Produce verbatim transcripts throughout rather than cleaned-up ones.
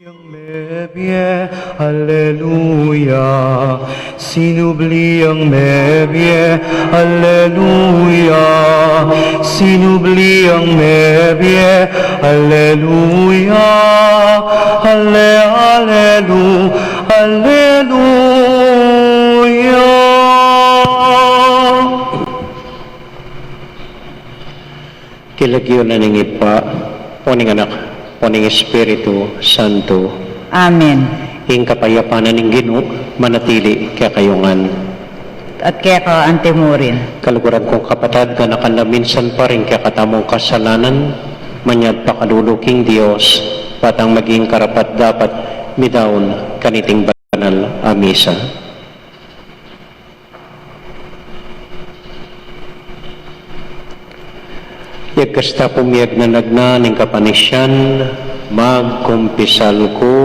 Yang mebie, aleluya. Sinubli yang mebie, aleluya. Sinubli yang mebie, aleluya. Ale, alelu, aleluya. King lagyu na ning Ibpa, o ning Anak, o ning Espiritu Santo. Amen. Ing kapayapan ning Ginu manatili kekayu ngan. At keka antimurin. Kaluguran kung kapatad, ganakan la minsan pa ring kekatamung kasalanan, manyad pakalulu king Dios, patang maging karapat-dapat midaun kaniting banal a misa. Yagkasta pung miyagnanagna ning kapanisian, magkumpisal ku.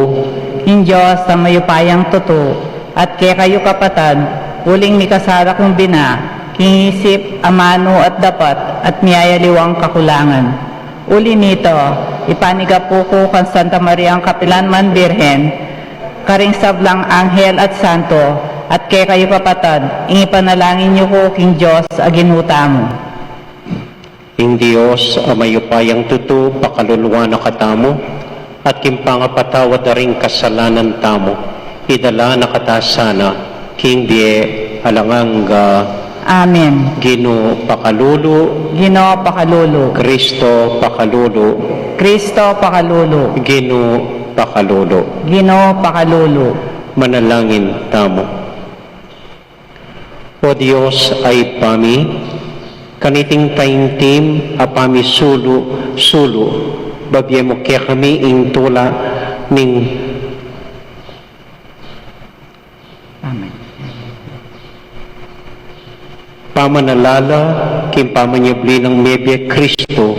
Ing Dios a mayupayang tutu, at kekayu kapatad, uling mikasala kung bina, king isip, amanu at dapat, at miyayaliwang kakulangan. Uli nito, ipanigapu ku kang Santa Mariang kapilan man Birhen, karing sablang anghel at santo, at kekayu kapatad, ing ipanalangin yu ku king Dios a Ginu tamu. Ing Dios a mayupayang tutu pakaluluan na katamu, at king pangapatawad da ring kasalanan tamu, idala na kata sana king bie alang angga. Amen. Ginu pakalulu. Ginu pakalulu. Kristo pakalulu. Kristo pakalulu. Ginu pakalulu. Ginu pakalulu. Manalangin tamu. O Dios a Ibpa mi, kaniting taimtim a pamisulu-sulu, babie mu kekami ing tula ning Amen. Pamanalala king pamanyubli nang mebie Kristo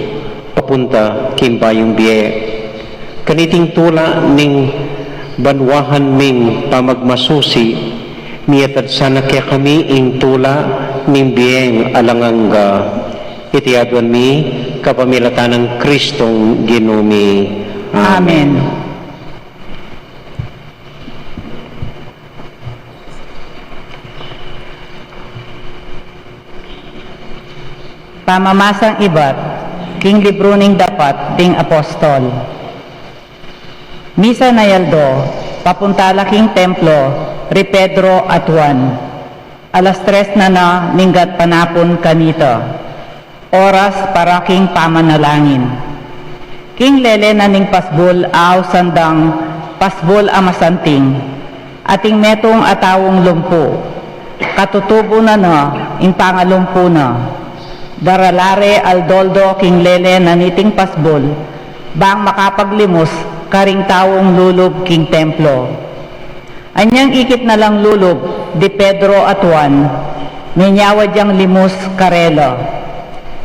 papunta king bayung bie. Kaniting tula ning banwahan ming pamagmasusi, miatad sana kekami ing tula ning bieng alang angga. Iti aduan mi kapamilatan nang Kristong Ginu mi. Amen. Amen. Pamamasang ibat king libru ning Dapat ding Apostol. Misan a aldo, papunta la king templo ri Pedro at Juan. Alas tres na na ning gatpanapun kanita. Oras para king pamanalangin. King lele na ning pasbul a ausan dang pasbul a masanting, ating metung a taung lumpu. Katutubu na na ing pangalumpu na. Darala re aldo-aldo king lele na niting pasbul, bang makapaglimus karing taung lulub king templo. Anyang ikit na lang lulub di Pedro at Juan, menyawa yang limus karela.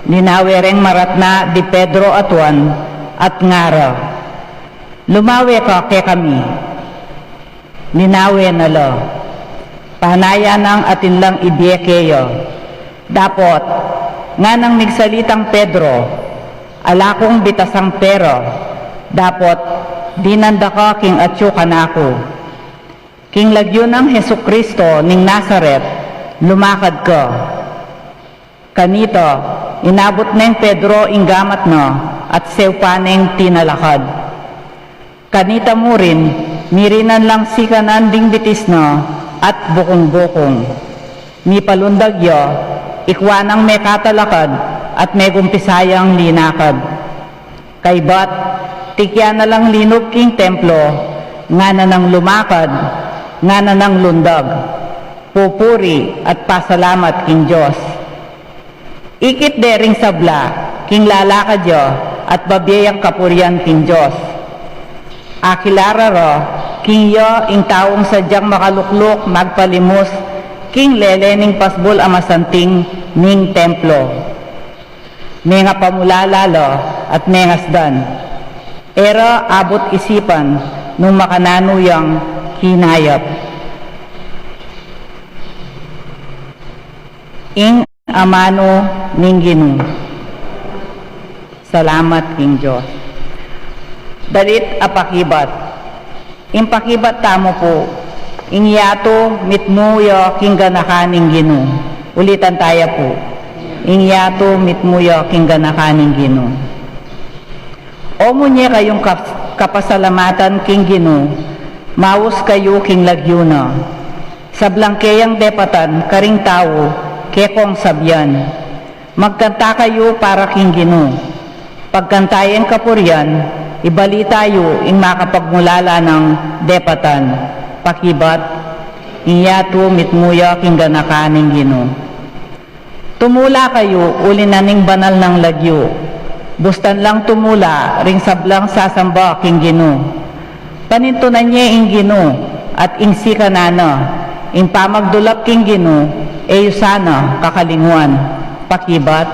Linawe reng maratna di Pedro at Juan at ngara, "Lumawe ka kekami." Linawe na la. Panaya nang atin lang ibie keya. Dapot, nganang migsalitang Pedro, "Ala kung bitasang pera, dapot dinan da ka king atyu kanaku. King lagyu nang Jesucristo ning Nazaret, lumakad ka." Kanita, inabut neng Pedro ing gamat na at sewpa neng tinalakad. Kanita murin, mirinan lang sikanan ding bitis na at bukung-bukung. Mipalundag ya, ikua nang mekatalakad at megumpisang linakad. Kaybat, tikya na lang linub king templo, ngana nang lumakad, ngana nang lundag, pupuri at pasalamat king Dios. Ikit de ring sabla, king lalakad ya at babie yang kapurian king Dios. Akilara ra, king ya ing taung sadyang makalukluk magpalimus king lele ning pasbul a masanting ning templo. Mengapamulala la at mengasdan. E ra abut isipan nung makananu yang kinayap. Ing amanu ning Ginu. Salamat king Dios. Dalit a pakibat. Ing pakibat tamu pu, ing yatu mitmu ya king ganakan ning Ginu. Ulitan taya pu. Ing yatu mitmu ya king ganakan ning Ginu. O munye kayung kap-, kapasalamatan king Ginu, maus kayu king lagyu na. Sablang keyang depatan karing tau, kekong sabian. Magkanta kayu para king Ginu. Pagkanta yang kapurian, Ibalita yu ing makapagmulala nang depatan, pakibat, ing yatu mitmu ya king ganakan ning Ginu. Tumula kayu uli na ning banal nang lagyu. Bustan lang tumula ring sablang sasamba king Ginu. Panintunan ye ing Ginu, at ing sikanan na, ing pamagdulap king Ginu, e yu sana kakalingwan. Pakibat,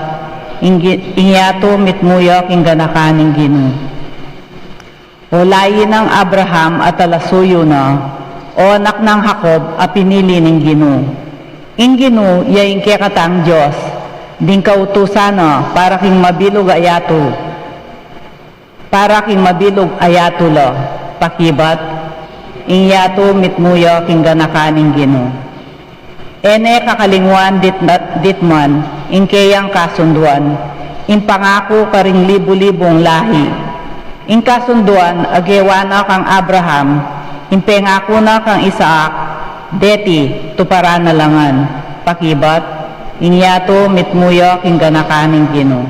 ing, ing yatu mitmu ya king ganakan ning Ginu. O layi nang Abraham a talasuyu na, o anak nang Jacob a pinili ning Ginu. Ing Ginu ya ing kekatang Dios, ding kautusan na para king mabilug a yatu, para king mabilug a yatu la, pakibat, ing yatu mitmu ya king ganakan ning Ginu. E ne kakalingwan dit, ditman ing keyang kasunduan, ing pangaku karing libu-libung lahi. Ing kasunduan a gewa na kang Abraham, ing pengaku na kang Isaac, deti tuparan na la ngan, pakibat, ing yatu mitmu ya king ganakan ning Ginu.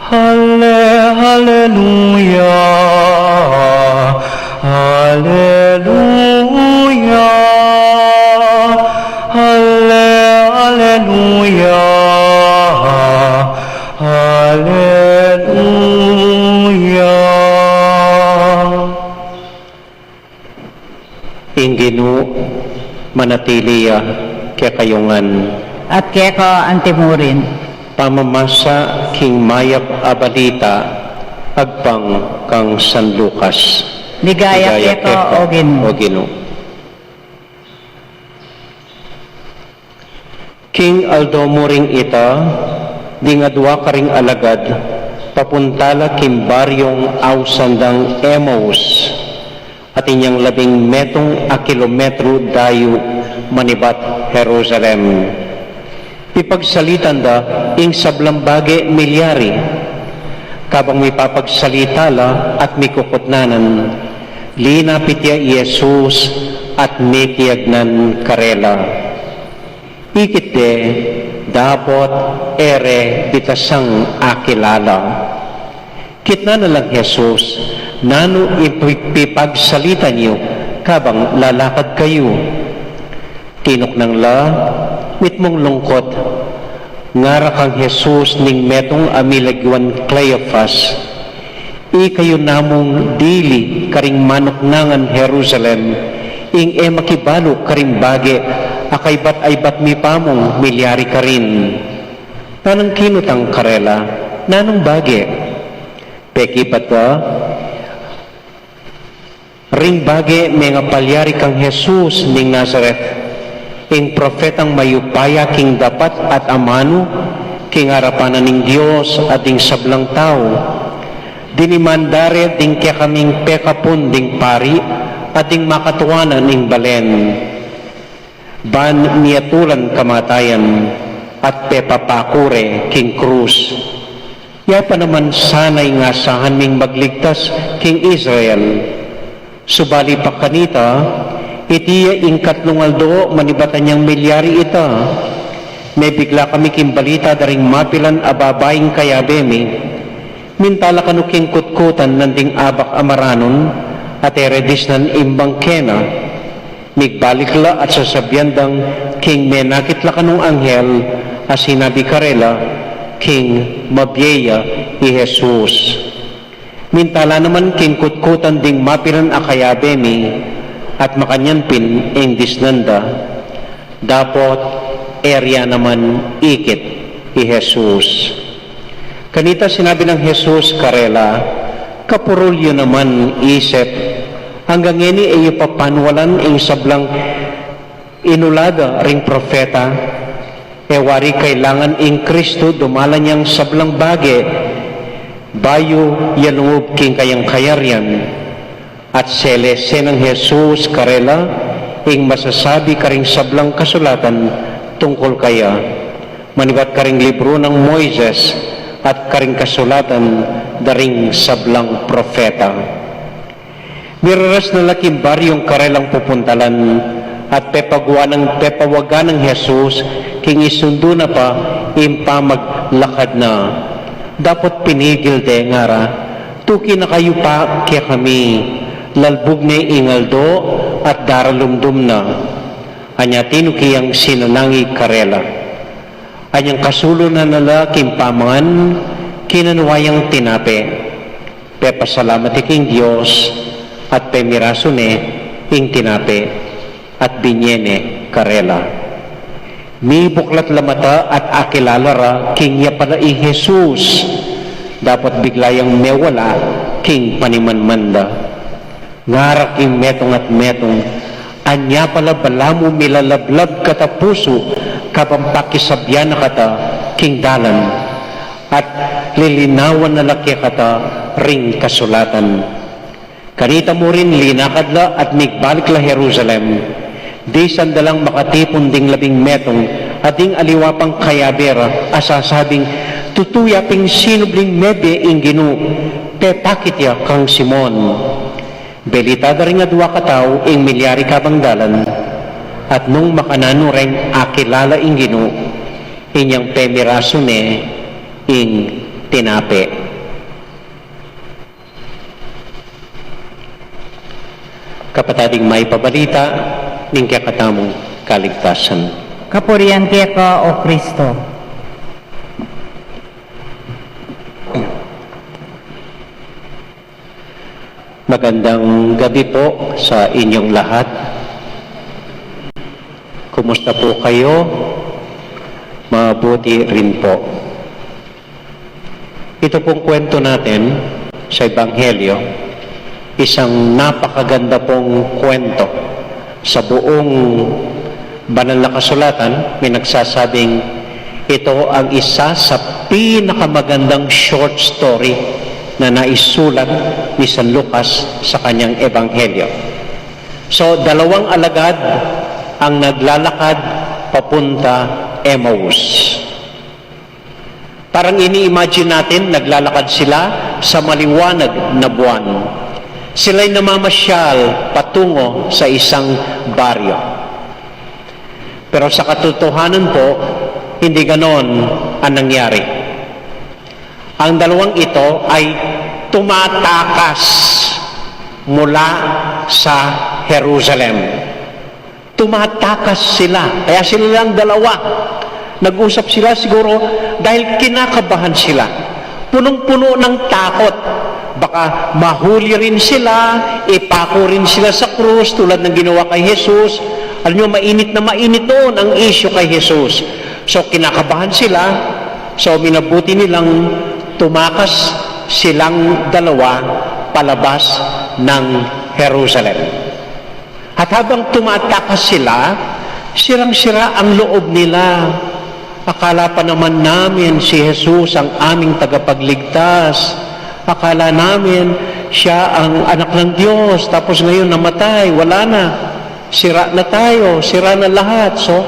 Halle-, haleluya, haleluya, halle-, haleluya, haleluya. Ing Ginu manatili ya kekayu ngan. At keka antimurin. Pamamasa king mayap a balita agpang kang San Lucas. Ligaya keka, O Ginu. O Ginu. King aldo mu ring ita, ding adua karing alagad, papunta la king baryung ausan dang Emmaus, atin yang labing metung a kilometru dayu manibat Jerusalem. Pipagsalitan da ing sablang bage milyari. Kabang mipapagsalita la at mikukutnanan, linapit ya i Jesus at mikiyagnan karela. Ikit de, dapot e re bitasang akilala. Kitnan na lang Jesus, nanu ing pi-, pipagsalitan yu kabang lalakad kayu? Tinuknang la, mitmung lungkut, ngara kang Jesus ning metung a milagyuan Cleofas, Ikayu namung dili karing manuknangan Jerusalem, ing e makibalu karing bage a kaybat-aybat mi pamung milyari karin. Nanung kinutang karela, nanung bage? Pekibat da, ring bage mengapalyari kang Jesus ning Nazaret, ing propetang mayupaya king dapat at amanu, king arapan na ning Dios at ding sablang tau. Diniman da re ding kekaming pekapun ding pari at ding makatuanan ning balen. Ban miyatulan kamatayan at pepapaku re king krus. Ya pa naman sana ing asahan ming magligtas king Israel. Subali pa kanita, iti ya ing katlung aldo manibatan yang milyari ita. Mebigla kami king balita da ring mapilan a babaing kayabe mi. Minta la kanu king kutkutan nanding abak a maranun, at e re disnan ing bangke na. Migbalik la at sasabian dang king menakit la kanung anghel a sinabi karela king mabie ya i Jesus. Minta la naman king kutkutan ding mapilan a kayabe mi at makanyan pin ing disnan da. Dapot e ria naman ikit i Jesus. Kanita sinabi nang Jesus karela, Kapurul yu naman isip, anggang ngeni e yu pa panwalan ing sablang inula da ring propeta? E wari kailangan ing Kristu dumalan yang sablang bage bayu ya lungub king kayang kayarian. At selese nang Jesus karela ing masasabi karing sablang kasulatan tungkul kaya, manibat karing libru nang Moises at karing kasulatan da ring sablang propeta. Miraras na la king baryung karelang pupuntalan at pepaguan nang, pepawagan nang Jesus king isundu na pa ing pamaglakad na. Dapot pinigil de, ngara, Tinuki na kayu pa kekami, lalbug ne ing aldo at daralumdum na. Anya tinuki yang sinanangig karela. Anyang kasulu na na la king pamangan, kinanua yang tinape, pepasalamat ya king Dios, at pemirasu ne ing tinape, at binye ne karela. Mibuklat la mata at akilala ra king ya pala i Jesus. Dapot bigla yang mewala king panimanman da. Ngara king metung at metung, anya pala balamu milalablab kata pusu, kabang pakisabyan na kata king dalan, at lilinawan na la kekata ring kasulatan. Kanita mu rin linakad la at migbalik la Jerusalem. Disan da lang makatipun ding labing metung, at ding aliwa pang kayabe ra, a sasabing, "Tutu ya pin sinubling mebie ing Ginu, pepakit ya kang Simon." Belitad da ring adua katau ing milyari kabang dalan, at nung makananu reng akilala ing Ginu, inyang pemirasu ne ing tinape. Kapatad, ing mayap a balita ning kekatamung kaligtasan. Kapurian keka, O Kristo. Magandang gabi po sa inyong lahat. Kumusta po kayo? Mabuti rin po. Ito pong kwento natin sa Ebanghelyo, isang napakaganda pong kwento sa buong Banal na Kasulatan. May nagsasabing ito ang isa sa pinakamagandang short story na naisulat ni San Lucas sa kanyang Ebanghelyo. So, dalawang alagad ang naglalakad papunta Emmaus. Parang ini-imagine natin, naglalakad sila sa maliwanag na buwan. Sila'y namamasyal patungo sa isang baryo. Pero sa katotohanan po, hindi ganon ang nangyari. Ang dalawang ito ay tumatakas mula sa Jerusalem. Tumatakas sila. Kaya sila lang dalawa. Nag-usap sila siguro dahil kinakabahan sila. Punong-puno ng takot. Baka mahuli rin sila, ipako rin sila sa krus tulad ng ginawa kay Jesus. Alam nyo, mainit na mainit noon ang issue kay Jesus. So, kinakabahan sila. So, minabuti nilang tumakas silang dalawa palabas ng Jerusalem. At habang tumatakas sila, sirang-sira ang loob nila. Akala pa naman namin si Jesus ang aming tagapagligtas. Akala namin siya ang anak ng Diyos. Tapos ngayon namatay, wala na. Sira na tayo, sira na lahat. So,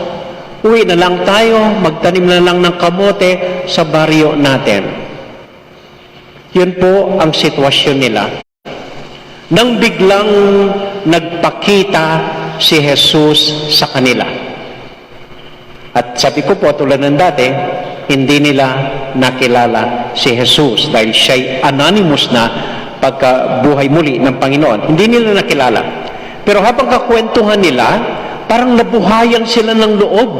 uwi na lang tayo, magtanim na lang ng kamote sa baryo natin. Yun po ang sitwasyon nila. Nang biglang nagpakita si Jesus sa kanila. At sabi ko po, tulad ng dati, hindi nila nakilala si Jesus dahil siya'y anonymous na pagkabuhay muli ng Panginoon. Hindi nila nakilala. Pero habang kakwentuhan nila, parang nabuhayan sila ng loob.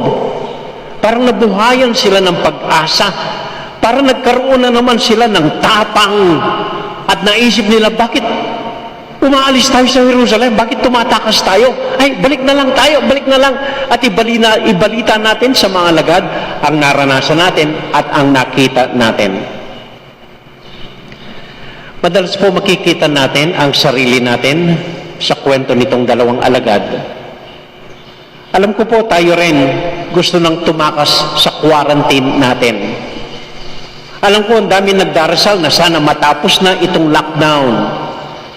Parang nabuhayan sila ng pag-asa. Parang nagkaroon na naman sila ng tapang. At naisip nila, "Bakit umaalis tayo sa Jerusalem? Bakit tumatakas tayo? Ay, balik na lang tayo, balik na lang." At ibali na, ibalita natin sa mga alagad ang naranasan natin at ang nakita natin. Madalas po makikita natin ang sarili natin sa kwento nitong dalawang alagad. Alam ko po, tayo rin gusto nang tumakas sa quarantine natin. Alam ko, ang daming nagdarasal na sana matapos na itong lockdown.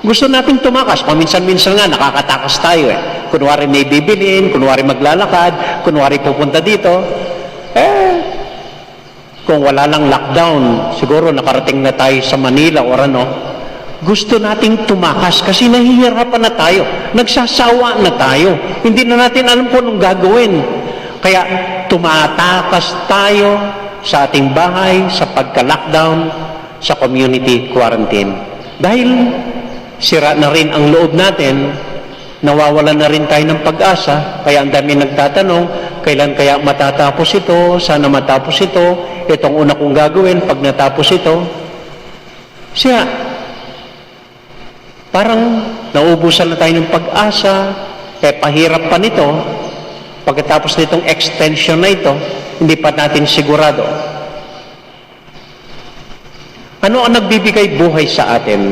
Gusto nating tumakas. Paminsan-minsan nga, nakakatakas tayo eh. Kunwari may bibilin, kunwari maglalakad, kunwari pupunta dito. Eh, kung wala lang lockdown, siguro nakarating na tayo sa Manila or ano. Gusto nating tumakas kasi nahihirapan na tayo, nagsasawa na tayo, hindi na natin alam kung anong gagawin. Kaya tumatakas tayo sa ating bahay sa pagka-lockdown, sa community quarantine. Dahil sira na rin ang loob natin, nawawalan na rin tayo ng pag-asa, kaya ang dami nagtatanong, kailan kaya matatapos ito, sana matapos ito, itong una kong gagawin pag natapos ito. Siya, parang naubusan na tayo ng pag-asa, eh pahirap pa nito, pagkatapos nitong extension na ito, hindi pa natin sigurado. Ano ang nagbibigay buhay sa atin?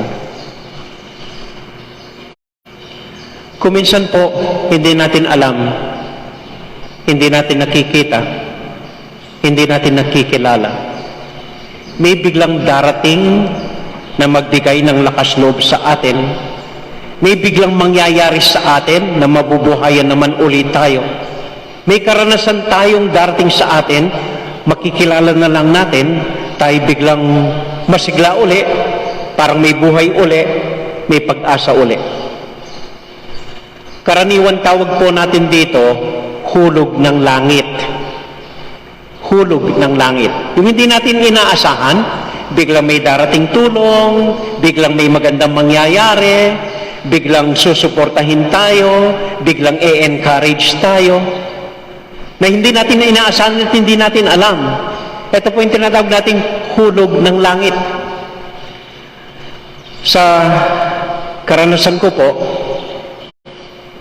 Kuminsan po, hindi natin alam, hindi natin nakikita, hindi natin nakikilala. May biglang darating na magbigay ng lakas loob sa atin. May biglang mangyayari sa atin na mabubuhayan naman uli tayo. May karanasan tayong darating sa atin, makikilala na lang natin, tayo biglang masigla uli, parang may buhay uli, may pag-asa uli. Karaniwan tawag po natin dito, hulog ng langit. Hulog ng langit. Yung hindi natin inaasahan, biglang may darating tulong, biglang may magandang mangyayari, biglang susuportahin tayo, biglang e-encourage tayo, na hindi natin inaasahan at hindi natin alam. Ito po yung tinatawag nating hulog ng langit. Sa karanasan ko po,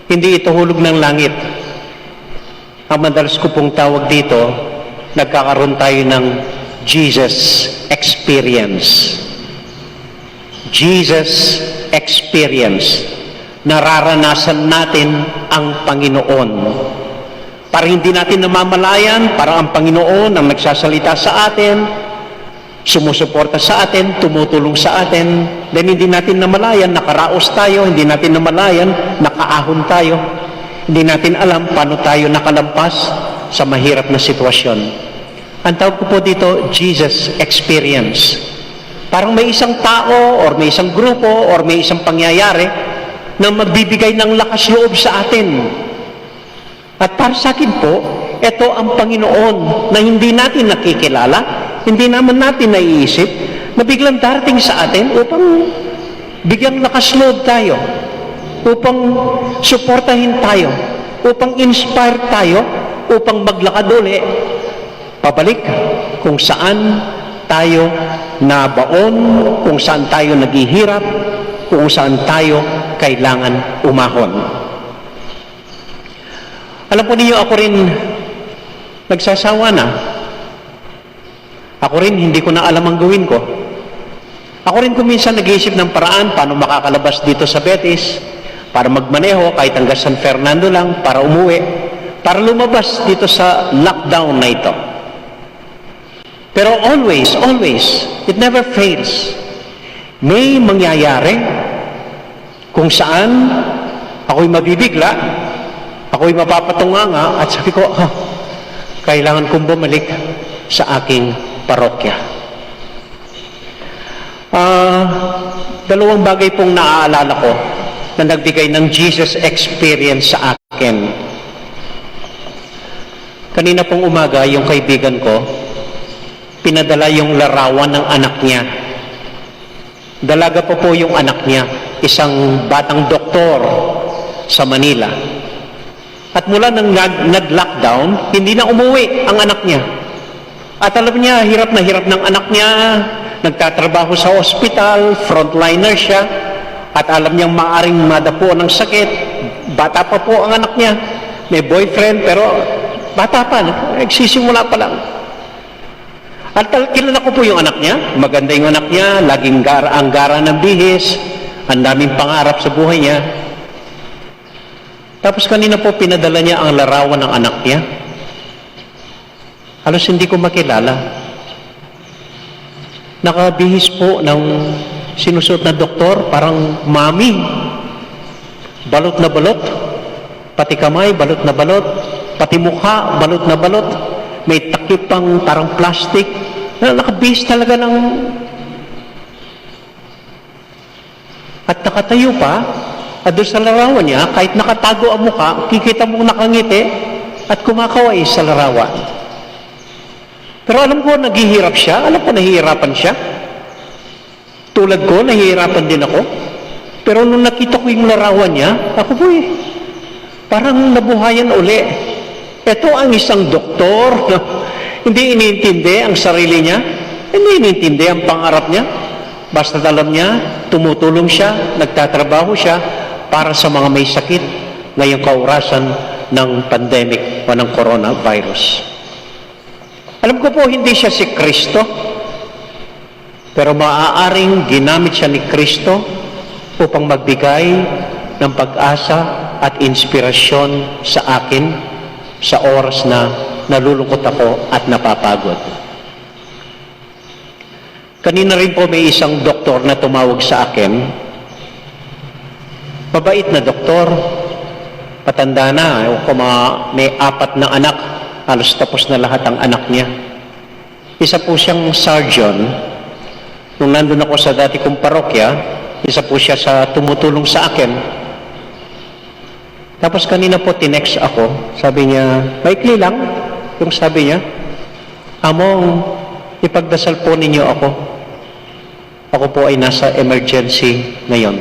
hindi ito hulog ng langit. Ang madalas ko pong tawag dito, nagkakaroon tayo ng Jesus experience. Jesus experience. Nararanasan natin ang Panginoon. Para hindi natin namamalayan, para ang Panginoon ang nagsasalita sa atin, sumusuporta sa atin, tumutulong sa atin, then hindi natin namalayan, nakaraos tayo, hindi natin namalayan, nakaahon tayo. Hindi natin alam paano tayo nakalampas sa mahirap na sitwasyon. Ang tawag ko po dito, Jesus experience. Parang may isang tao, or may isang grupo, or may isang pangyayari na magbibigay ng lakas loob sa atin. At para sa akin po, ito ang Panginoon na hindi natin nakikilala, hindi naman natin naiisip, na biglang darating sa atin upang bigyang lakas loob tayo, upang suportahin tayo, upang inspire tayo, upang maglakad uli pabalik kung saan tayo nabaon, kung saan tayo naghihirap, kung saan tayo kailangan umahon. Alam po ninyo, ako rin nagsasawa na. Ako rin, hindi ko na alam ang gawin ko. Ako rin kung minsan nag-iisip ng paraan paano makakalabas dito sa Betis para magmaneho kahit hanggang San Fernando lang para umuwi, para lumabas dito sa lockdown na ito. Pero always, always, it never fails. May mangyayari kung saan ako'y mabibigla, ako'y mapapatunganga, at sabi ko, "Ah, kailangan kong bumalik sa aking parokya." Ah, dalawang bagay pong naaalala ko na nagbigay ng Jesus experience sa akin. Kanina pong umaga, yung kaibigan ko, pinadala yung larawan ng anak niya. Dalaga pa po yung anak niya, isang batang doktor sa Manila. At mula nang nag- nag-lockdown, hindi na umuwi ang anak niya. At alam niya, hirap na hirap ng anak niya, nagtatrabaho sa ospital, frontliner siya, at alam niyang maaring madapuan ng sakit. Bata pa po ang anak niya, may boyfriend, pero bata pa, nagsisimula pa lang. At tal- kilala ko po yung anak niya, maganda yung anak niya, laging gar- ang gara ng bihis, ang daming pangarap sa buhay niya. Tapos kanina po, pinadala niya ang larawan ng anak niya. Halos hindi ko makilala. Nakabihis po ng sinusuot na doktor, parang mami. Balot na balot. Pati kamay, balot na balot. Pati mukha, balot na balot. May takip pang parang plastic. Na, nakabihis talaga ng... At nakatayo pa, at doon sa larawan niya, kahit nakatago ang mukha, kikita mong nakangiti at kumakaway sa larawan. Pero alam ko, naghihirap siya. Alam ko, nahihirapan siya. Tulad ko, nahihirapan din ako. Pero nung nakita ko yung larawan niya, ako po eh, parang nabuhayan uli. Ito ang isang doktor na hindi iniintindi ang sarili niya, hindi iniintindi ang pangarap niya. Basta alam niya, tumutulong siya, nagtatrabaho siya para sa mga may sakit ngayong kaurasan ng pandemic o ng coronavirus. Alam ko po, hindi siya si Kristo, pero maaaring ginamit siya ni Kristo upang magbigay ng pag-asa at inspirasyon sa akin sa oras na nalulungkot ako at napapagod. Kanina rin po may isang doktor na tumawag sa akin. Mabait na doktor. Patanda na, ewan ko, mga may apat na anak. Halos tapos na lahat ang anak niya. Isa po siyang surgeon. Nung nandun ako sa dati kong parokya, isa po siya sa tumutulong sa akin. Tapos kanina po, tinext ako. Sabi niya, maikli lang yung sabi niya, "Among, ipagdasal po ninyo ako. Ako po ay nasa emergency ngayon."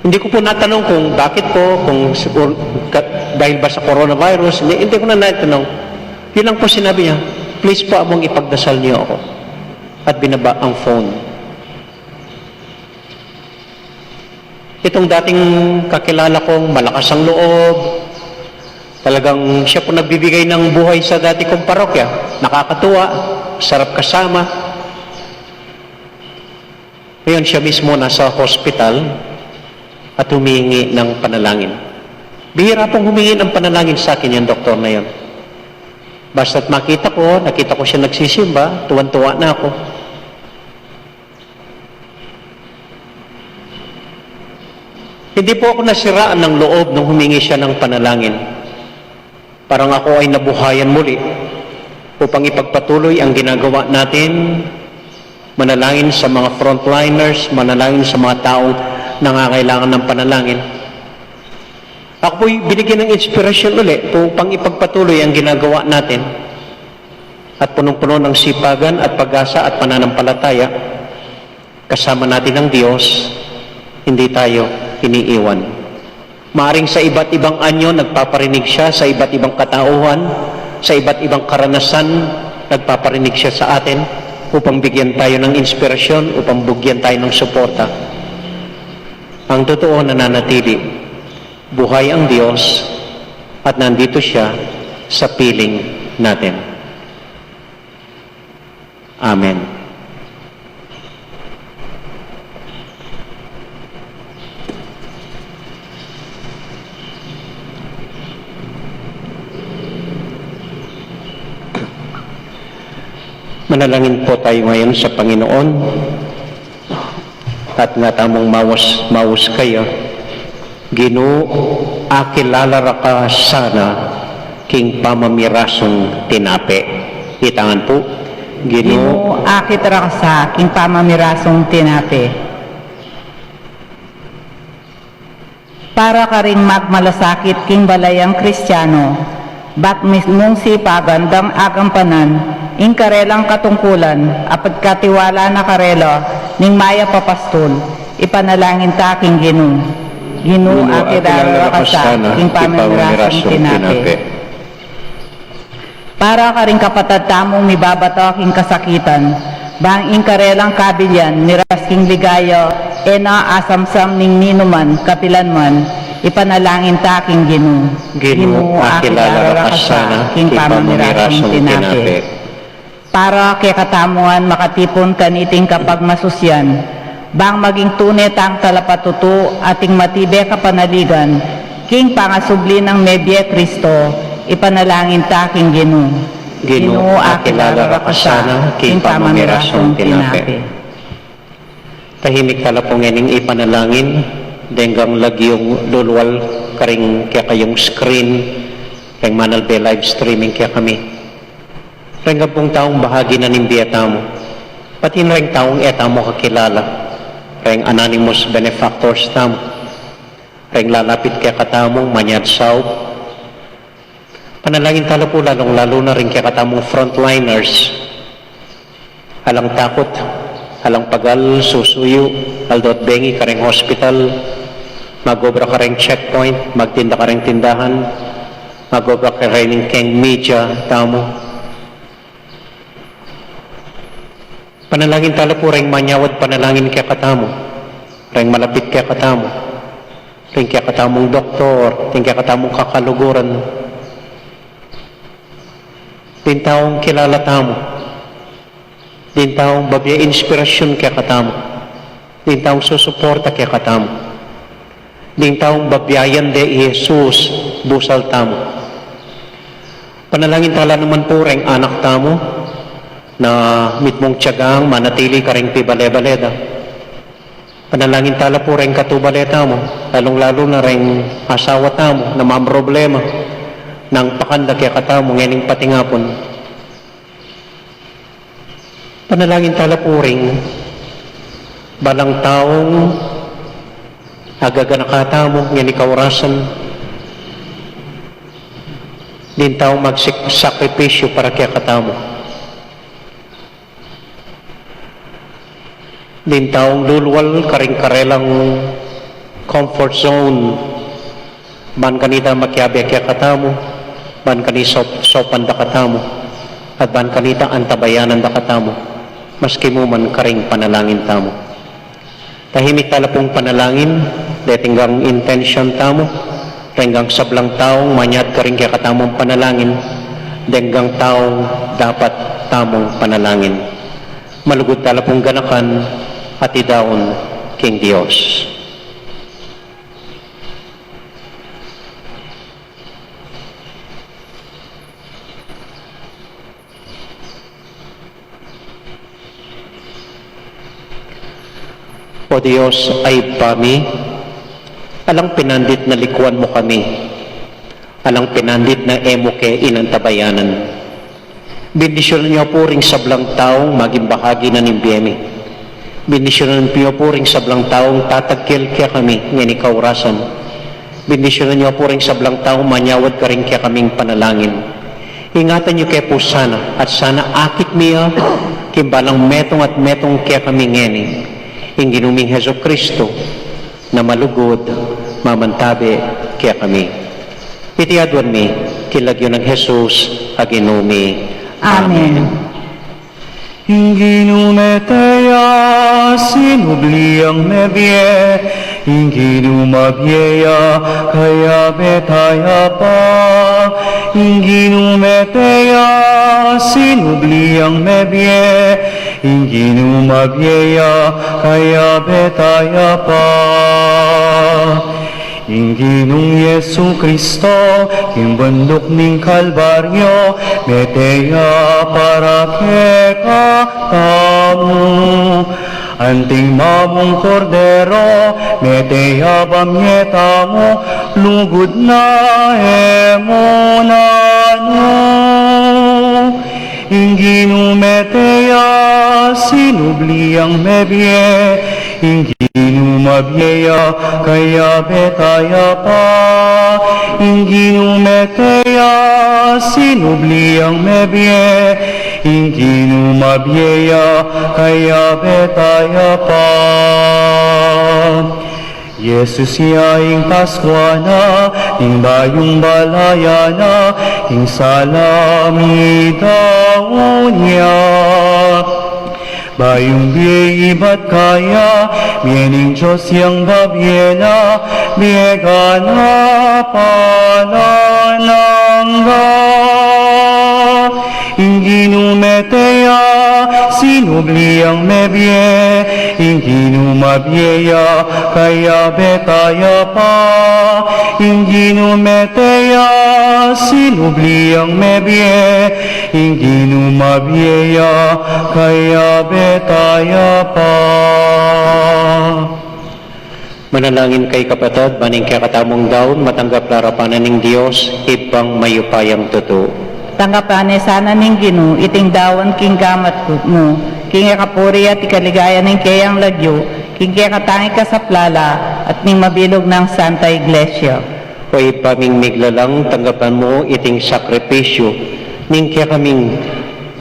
Hindi ko po natanong kung bakit po, kung siguro ka- dahil ba sa coronavirus. Hindi, hindi ko na natanong. Yun lang po sinabi niya, "Please po, Among, ipagdasal niyo ako." At binaba ang phone. Itong dating kakilala kong malakas ang loob, talagang siya po nagbibigay ng buhay sa dati kong parokya. Nakakatuwa, sarap kasama. Ngayon, siya mismo nasa hospital at humingi ng panalangin. Bihira pong humingi ng panalangin sa akin yung doktor na yun. Basta't makita ko, nakita ko siya nagsisimba, tuwan-tuwa na ako. Hindi po ako nasiraan ng loob nung humingi siya ng panalangin. Parang ako ay nabuhayan muli upang ipagpatuloy ang ginagawa natin, manalangin sa mga frontliners, manalangin sa mga taong nangangailangan ng panalangin. Ako po'y binigyan ng inspirasyon uli upang ipagpatuloy ang ginagawa natin at punong-puno ng sipagan at pag-asa at pananampalataya. Kasama natin ang Diyos, hindi tayo iniiwan. Maaring sa iba't ibang anyo, nagpaparinig siya sa iba't ibang katauhan, sa iba't ibang karanasan, nagpaparinig siya sa atin upang bigyan tayo ng inspirasyon, upang bigyan tayo ng suporta. Ang totoo, nananatili. Buhay ang Diyos at nandito siya sa piling natin. Amen. Manalangin po tayo ngayon sa Panginoon. At nga tamung mawas, mawas kayo. Ginu, akilala ra ka sana king pamamirasung tinape. Itangan po. Ginu, Ginu, akit ra ka sa king pamamirasung tinape. Para karing magmalasakit king balayang Kristiano, bat mismung sipagan dang agampanan ing karelang katungkulan, a pagkatiwala na karela ning mayap a pastul, ipanalangin ta king Ginu. Ginu, Ginu, akilala ra ka sa king pamamirasung tinape. Para karing kapatad tamung mibabato king kasakitan, bang ing karelang kabilian miras king ligaya, e na asamsam ning ninuman kapilan man, ipanalangin ta king Ginu. Ginu, akilala ra ka sana king pamamirasung tinape. Para kekatamu ngan makatipun kaniting kapagmasusian, bang maging tune tang talapatutu at ing matibe kapanaligan king pangasubli nang mebie Kristo, ipanalangin ta king Ginu. Ginu, akilala ra ka sana king pamamirasung tinape. Tahimik tala pu ngening ipanalangin, deng lagyu yung lulwal karing kekayung screen, keng manalbe live streaming kekami. Reng ampong taung bahagi na ning bie tamu, pati reng taung e tamu kakilala, reng anonymous benefactors tamu, reng lalapit kekatamung manyad saup. Panalangin tala pu lalung-lalu na reng kekatamung frontliners. Alang takut, Alang pagal, susuyu, aldo at bengi kareng hospital, mag-obra kareng checkpoint, magtinda kareng tindahan, mag-obra kareng keng media tamu. Panalangin tala pu reng manyawad panalangin kekatamu, reng malapit kekatamu, reng kekatamung doktor, reng kekatamung kakaluguran, ding taung kilala tamu, ding taung babie inspirasyun kekatamu, ding taung susuporta kekatamu, ding taung babie yan de i Jesus busal tamu. Panalangin tala naman pu reng anak tamu na mitmung tiyagang manatili kareng pibale-bale da. Panalangin tala pu reng katubale tamu, lalung-lalu na reng asawa tamu na mamroblema nang pakanda kekatamu ngening patingapun. Panalangin tala pu reng balang taung agaganaka tamu ngeni kaurasan, ding taung magsik-, sakripisyu para kekatamu, ding taung lulual kareng karelang comfort zone, ban kanita makiabe kekatamu, ban kanita sop-, sopan da katamu, at ban kanita antabayanan da katamu, maski mu man kareng panalangin tamu. Tahimik tala pung panalangin, deting gang intention tamu, reng gang sablang taung manyad kareng kekatamung panalangin, deng gang taung dapat tamung panalangin. Malugud tala pung ganakan at idaun king Dios. O Dios, a Ibpa mi, alang pinandit na likuan mu kami, alang pinandit na e mu ke inantabayanan. Bendisyunan yu pu ring sablang taung maging bahagi na ning bie mi. Bendisyunan yu pu ring sablang taung tatagkel kekami ngeni kaurasan. Bendisyunan yu pu ring sablang taung manyawad karing kekaming panalangin. Ingatan yu ke pu sana, at sana akit mi ya king balang metung at metung kekami ngeni, ing Ginu ming Jesucristo, na malugud, mamantabe kekami. Iti aduan mi king lagyu nang Jesus a Ginu mi. Amen. Amen. Ing Ginu mete ya, sinubli yang mebie. Ing Ginu mabie ya, kayabe taya pa. Ing Ginu mete ya, sinubli yang mebie. Ing Ginu mabie ya, kayabe taya pa. Ing Ginung Jesucristo, king bunduk ning Kalbaryo, mete ya para kekatamu. Anting mabung Kordero, mete ya bamie tamu, lugud na e mu nanu. Ing Ginu mete ya, sinubli yang mebie. Ing Ginu mabie ya, kayabe taya pa. Ing Ginu mete ya, sinubli yang mebie. Ing Ginu mabie ya, kayabe taya pa. Jesus ya ing Paskua na, ing bayung balaya na, ing sala mi daun ya. Bayung bie ibat kaya, bie ning Dios yang babie na, bie ganap alang angga. Ing Ginu mete ya, sinubli yang mebie. Ing Ginu mabie ya, kayabe taya pa. Ing Ginu mete ya, sinubli yang mebie. Ing Ginu mabie ya, kayabe taya pa. Manalangin kayu kapatad, ban ing kekatamung daun matanggap la arapan na ning Dios, Ibpang mayupayang tutu. Tanggapan na sana ning Ginu iting daun king gamat mu, king ikapuri at ikaligaya ning keyang lagyu, king kekatang ikasaplala at ning mabilug nang Santa Iglesia. O Ibpa ming miglalang, tanggapan mu iting sakripisyu ning kekaming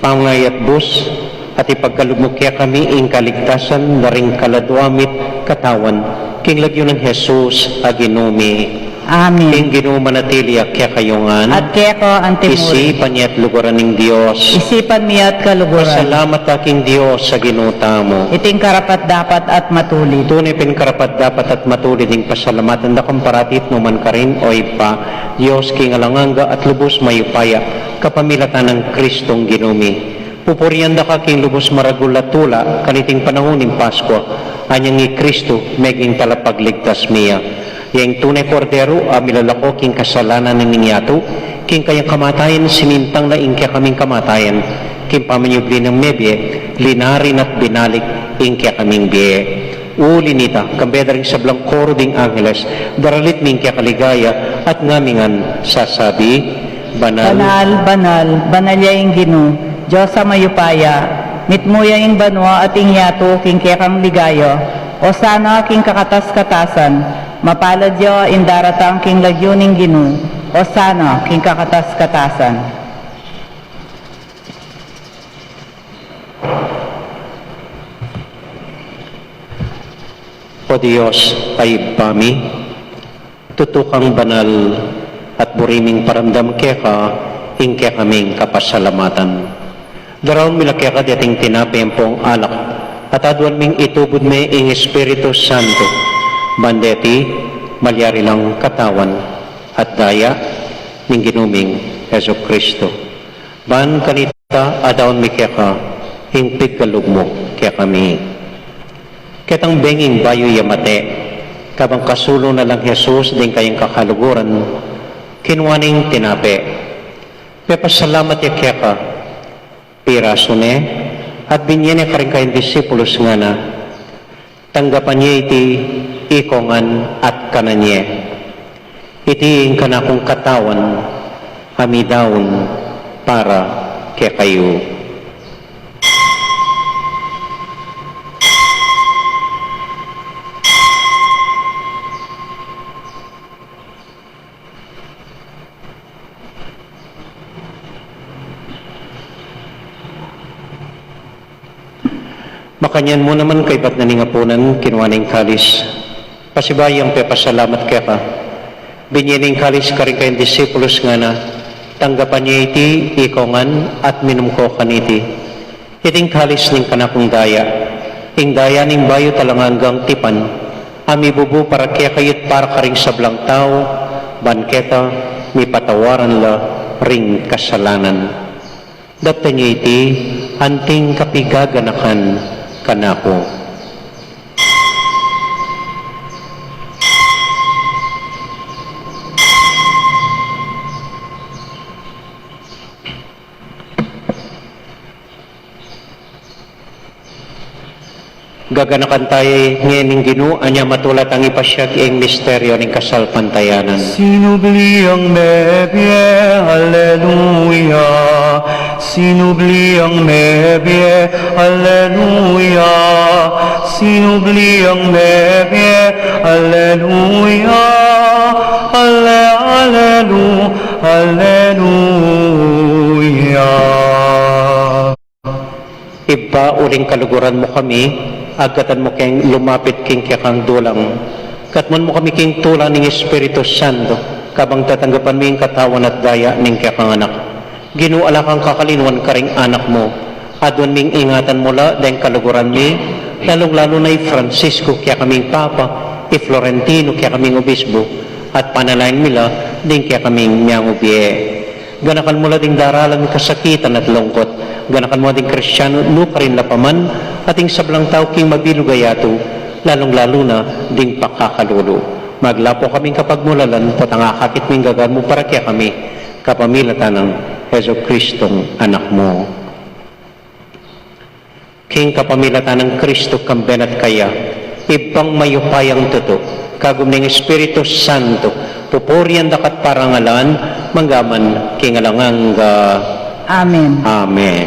pamangayatbus, At ipagkalub mu kekami ing kaligtasan da ring kaladua mit katawan, king lagyu nang Jesus a Ginu mi. Amen. Ing Ginu manatili ya kekayu ngan. At keka antimurin. Isipan ye at luguran ning Dios. Isipan mi at kaluguran. Pasalamat ta king Dios a Ginu tamu. Iting karapat-dapat at matulid. Tune pin karapat-dapat at matulid ing pasalamatan da kang parati at nu man karin, o Ibpa, Dios king alang angga at lubus mayupaya, kapamilatan nang Kristong Ginu mi. Pupurian da ka king lubus maragul a tula kaniting panaun ning Paskua, anyang i Kristu meging talapagligtas mi ya. Yang tune Kordero a milalako king kasalanan ning yatu, king kayang kamatayan sinintang na ing kekaming kamatayan, king pamanyubli nang mebie, linarin at binalik ing kekaming bie. Uli nita, kambe da ring sablang koro ding angeles, daralit mi ing keka ligaya, at ngamingan sasabi, Banal. Banal, banal, banal ya ing Ginu, Dios a mayupaya, mitmu ya ing banua at ing yatu king kekang ligaya, Osana king kakatas-katasan, mapalad ya ing daratang king lagyu ning Ginu, Osana king kakatas-katasan. O Dios, a Ibpa mi, tutu kang banal, at buri ming paramdam keka ing kekaming kapasalamatan. Daraun mi la keka deting tinape ampong alak, at aduan ming itubud me ing Espiritu Santo, ban deti malyari lang katawan at daya ning Ginu ming Jesucristo. Ban kanita adaun mi keka ing pigkalub mu kekami. Ketang benging bayu ya mate, kabang kasulu na lang Jesus ding kayang kakaluguran, kinua ne ing tinape, pepasalamat ya keka, pirasu ne, at binye ne karing kayang disipulus, ngana, Tanggapan ye iti ikong ngan at kanan ye. Iti ing kanakung katawan a midaun para kekayu. Makanyan mu naman kaybat na ning apunan, kinua ne ing kalis, pasibayu yang pepasalamat keka, binye ne ing kalis karing kayang disipulus, ngana, tanggapan ye iti ikong ngan at minum ko kaniti. Iting kalis ning kanakung daya, ing daya ning bayu at alang anggang tipan, a mibubu para kekayu at para karing sablang tau, ban keta mipatawaran la ring kasalanan. Daptan ye iti anting kapigaganakan kanaku. Gaganakan tayu ngening Ginu, anya matula tang ipasiag ing misteryu ning kasalpantayanan. Sinubli yang mebie, aleluya. Sinubli yang mebie, aleluya. Sinubli yang mebie, aleluya. Ale, alelu, aleluya. Ibpa, uling kaluguran mu kami, agkatan mu keng lumapit king kekang dulang. Katmuan mu kami king tula ning Espiritu Santo, kabang tatanggapan mi ing katawan at daya ning kekang Anak. Ginu, ala kang kakalinuan karing anak mu. Aduan ming ingatan mu la deng kaluguran mi, lalung-lalu na i Francisco, kekaming Papa, i Florentino, kekaming Obispo, at panalangin mi la ding kekaming miangubie. Ganakan mu la ding daralan kasakitan at lungkut. Ganakan mu la ding Kristiano nukarin la pa man, at ing sablang tau king mabilug a yatu, lalung-lalu na ding pakakalulu. Maglapo kaming kapagmulalan, potang akakit ming gagan mu para kekami, kapamilatan nang Jesucristong Anak mu. King kapamilatan nang Kristo, kambe na at kaya, Ibpang mayupayang tutu, kagum ning Espiritu Santo, pupurian da ka at parangalan, mangga man king alang angga. Amen. Amen.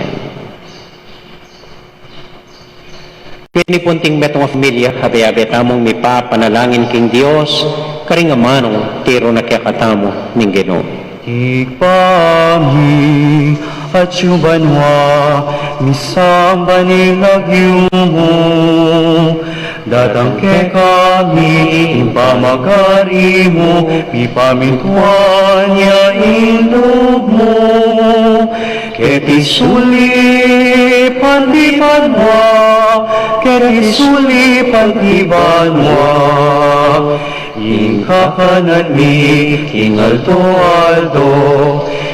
Pinipunting metung a familia, abe-abe tamung mipapanalangin king Dios, karing amanung tiru na kekatamu ning Ginu. Ibpa mi, Atiu banua, misamban ing lagyu mu. Datang kekami ing pamagari mu, mipamintuan ya ing lub mu. Keti sulip anti banua, keti sulip anti banua. Ing kakanan mi king aldo-aldo,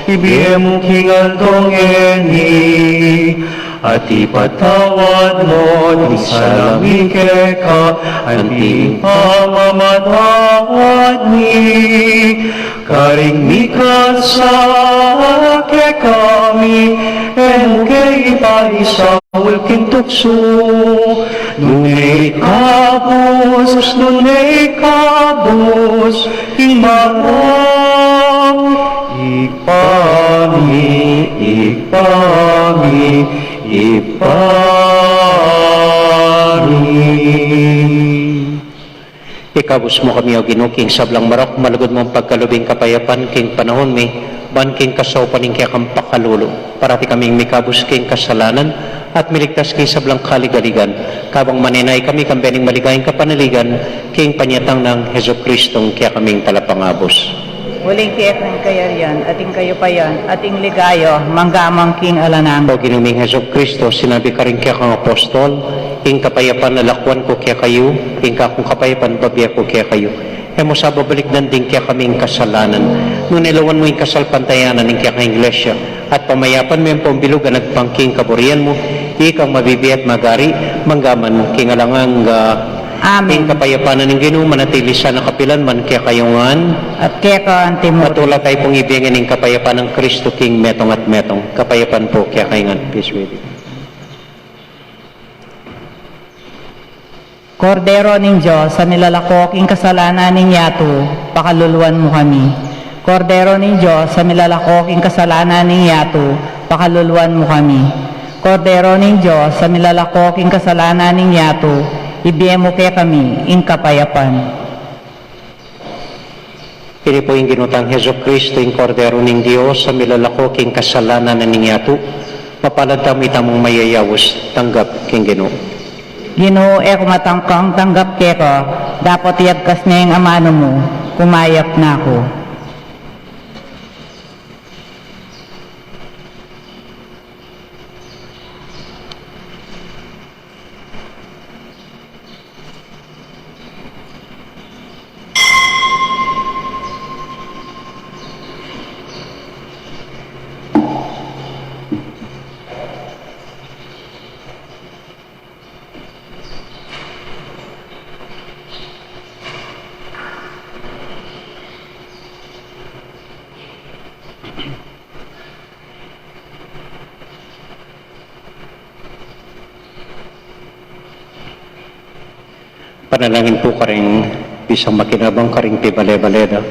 ibie mu king aldo ngeni. At ipatawad mu ding sala mi keka, anti ing pamamatawad mi karing mikasala kekami, e mu ke ipaisaul king tuksu, nune ikabus, nune ikabus king marok. Ibpa mi, Ibpa mi, Ibpa mi. Ikabus mu kami, O Ginu, king sablang marok, malugud mung pagkalub ing kapayapan king panaun mi, ban king kasaupan ning kekang pakalulu, parati kaming mikabus king kasalanan, at miligtas king sablang kaligaligan, kabang manenaya kami king bie ning maligayang kapanaligan, king panyatang nang Jesucristong kekaming Talapangabus. Uling keka ing kayarian, at ing kayupayan, at ing ligaya, mangga man king alang angga. O Ginu ming Jesucristo, sinabi karing kekang apostol, ing kapayapan lalakwan ku kekayu, ing kakung kapayapan bibie ku kekayu. E mu sa babalikdan ding kekaming kasalanan, nune lawan mu ing kasalpantayanan ning kekang Iglesia, at pamayapan me ampong bilug a agpang king kaburian mu, ikang mabibie at magari, mangga man king alang angga. Amen. Ing kapayapan ning Ginu manatili sana kapilan man kekayu ngan. At keka antimurin. Patula tayu pung ibie ngan ing kapayapan nang Kristo king metung at metung. Kapayapan pu kekayu ngan. Peace with you. Kordero ning Dios, a milalako king kasalanan ning yatu, pakaluluan mu kami. Kordero ning Dios, a milalako king kasalanan ning yatu, pakaluluan mu kami. Kordero ning Dios, a milalako king kasalanan ning yatu, ibie mu kekami ing kapayapan. Ini pu ing Ginu tang Jesucristo, ing Kordero ning Dios, a milalako king kasalanan ning yatu. Mapalad tamu itamung mayayaus tanggap king Ginu. Ginu, e ku matangkang tanggap keka, dapot iyagkas ne ing amanu mu, kumayap na ku. Panalangin pu karing bisang makinabang karing pibale-bale da.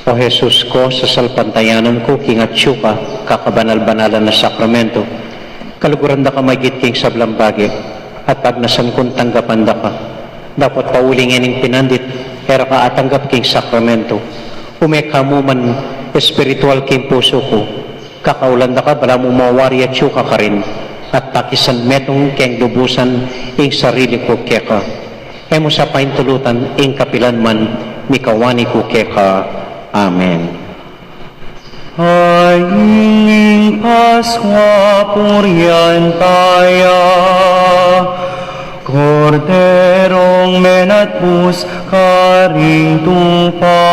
O Jesus ku, sasalpantayanan ku king atyu ka, kakabanal-banalan a sakramento, kaluguran da ka maigit king sablang bage, at pagnasan kung tanggapan da ka. Dapot pauli ngening pinandit, e ra ka atanggap king sakramento. Ume ka mu man espiritual king pusu ku. Kakaulan da ka, balamu mawari atyu ka karin, at pakisan metung keng lubusan ing sarili ku keka. E mu sa paintulutan ing kapilan man, mikawani ku keka. Amen. Ay ing Paswa purian taya, Korderong menatpus karing tupa.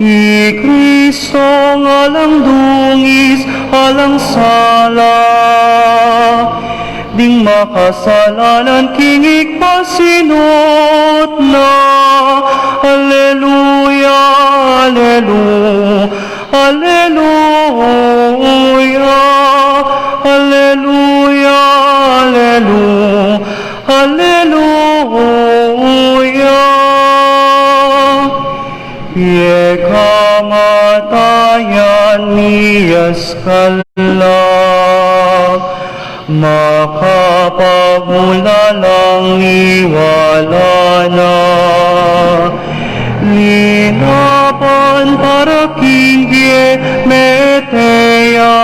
I Kristong alang dungis, alang sala, ding makasalanan king igpasinut na. Aleluya, alelu-, aleluya, aleluya, alelu-, aleluya. Piekamatayan mi askal la, makapagmulalang niwala na. Linapan para king kie mete ya,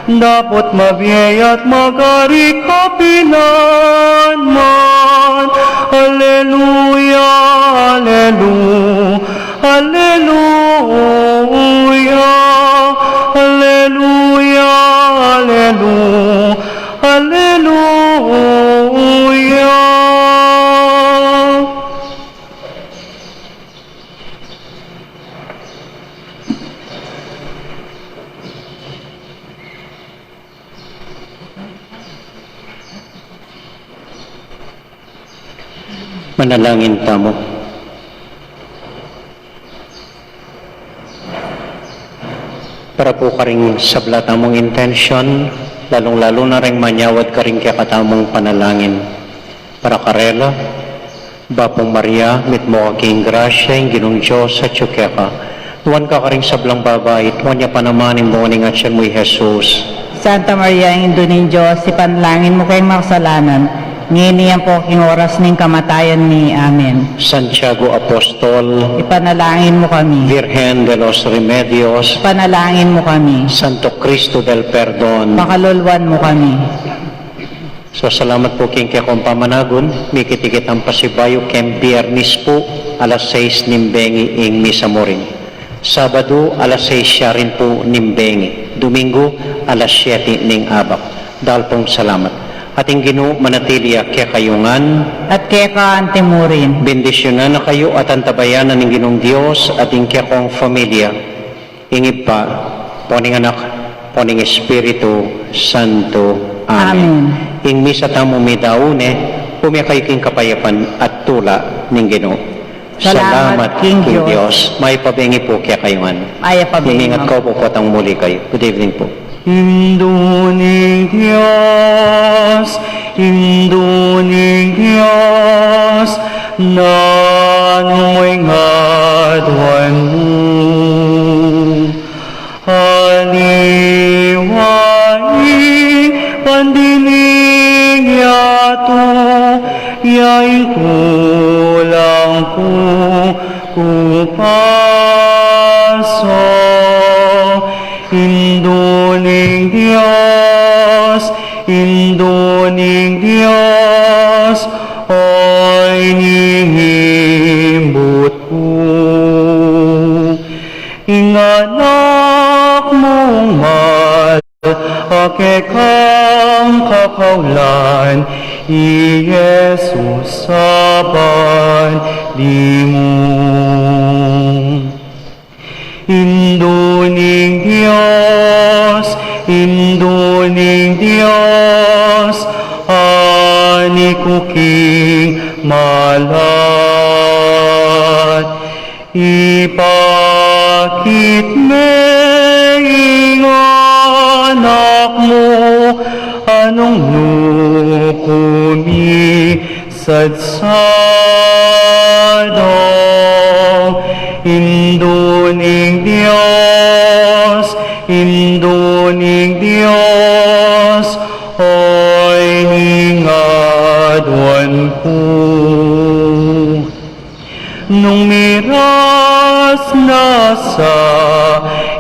dapot mabie at magari kapilanman. Aleluya, aleluya, aleluya, aleluya, aleluya. Manalangin tamu. Para pu karing sabla tamung intensyon, lalung-lalu na ring manyawad karing kekatamung panalangin. Para karela, Bapu Maria, mitmu ka king grasya, ing Ginung Dios atyu keka. Nuan ka karing sablang babai, at nuan ya pa naman ing bunga ning atyan mu, i Jesus. Santa Maria, Indu ning Dios, ipanalangin mu keng makasalanan, ngeni ampo king oras ning kamatayan mi. Amen. Santiago Apostol, ipanalangin mu kami. Virgen de los Remedios, ipanalangin mu kami. Santo Cristo del Perdon, pakaluluan mu kami. So, salamat pu king kekong pamanagun. Mikit-ikit ang pasibayu keng Biyernes pu, alas sais ning bengi ing misa mu rin. Sabadu, alas sais ya rin pu ning bengi. Domingo, alas siyete ning abak. Dahil pung salamat. At ing Ginu manatili ya kekayu ngan. At keka anti mu rin. Bendisyunan na kayu at antabayanan ning Ginung Dios at ing kekong familia. Ing Ibpa, pon ing Anak, pon ing Espiritu Santo. Amen. Amen. Ing misa tamu midaun ne, pumie kayu king kapayapan at tula ning Ginu. Salamat king Dios. Mayap a bengi pu kekayu ngan. Mayap a bengi. Imingat kayu pu, potang muli kayu. Good evening pu. Indu ning Dios, Indu ning Dios, nanu mu ing aduan mu? Aliwa ing pandiling yatu, ya ing kulang ku kupasu. Indu ning Dios, Indu ning Dios, o inihimbut ku. Ing Anak mung mal a kekang kakaulan, i Jesus a bandi mu. Indu ning Dios, Indu ning Dios, ani ku king malat. Ipakit me ing Anak mu, a nung nu ku misadsadu. Indu ning Dios, Indu ning Dios, o ining aduan ku. Nung miras na sa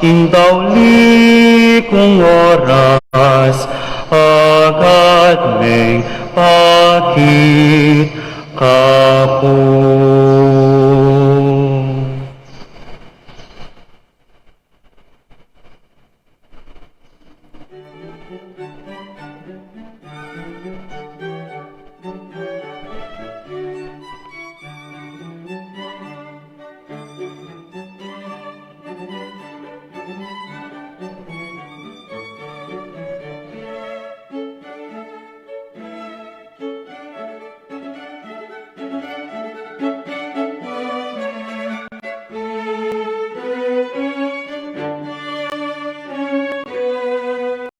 ing tauli kung oras, agad meng pakit ka pu.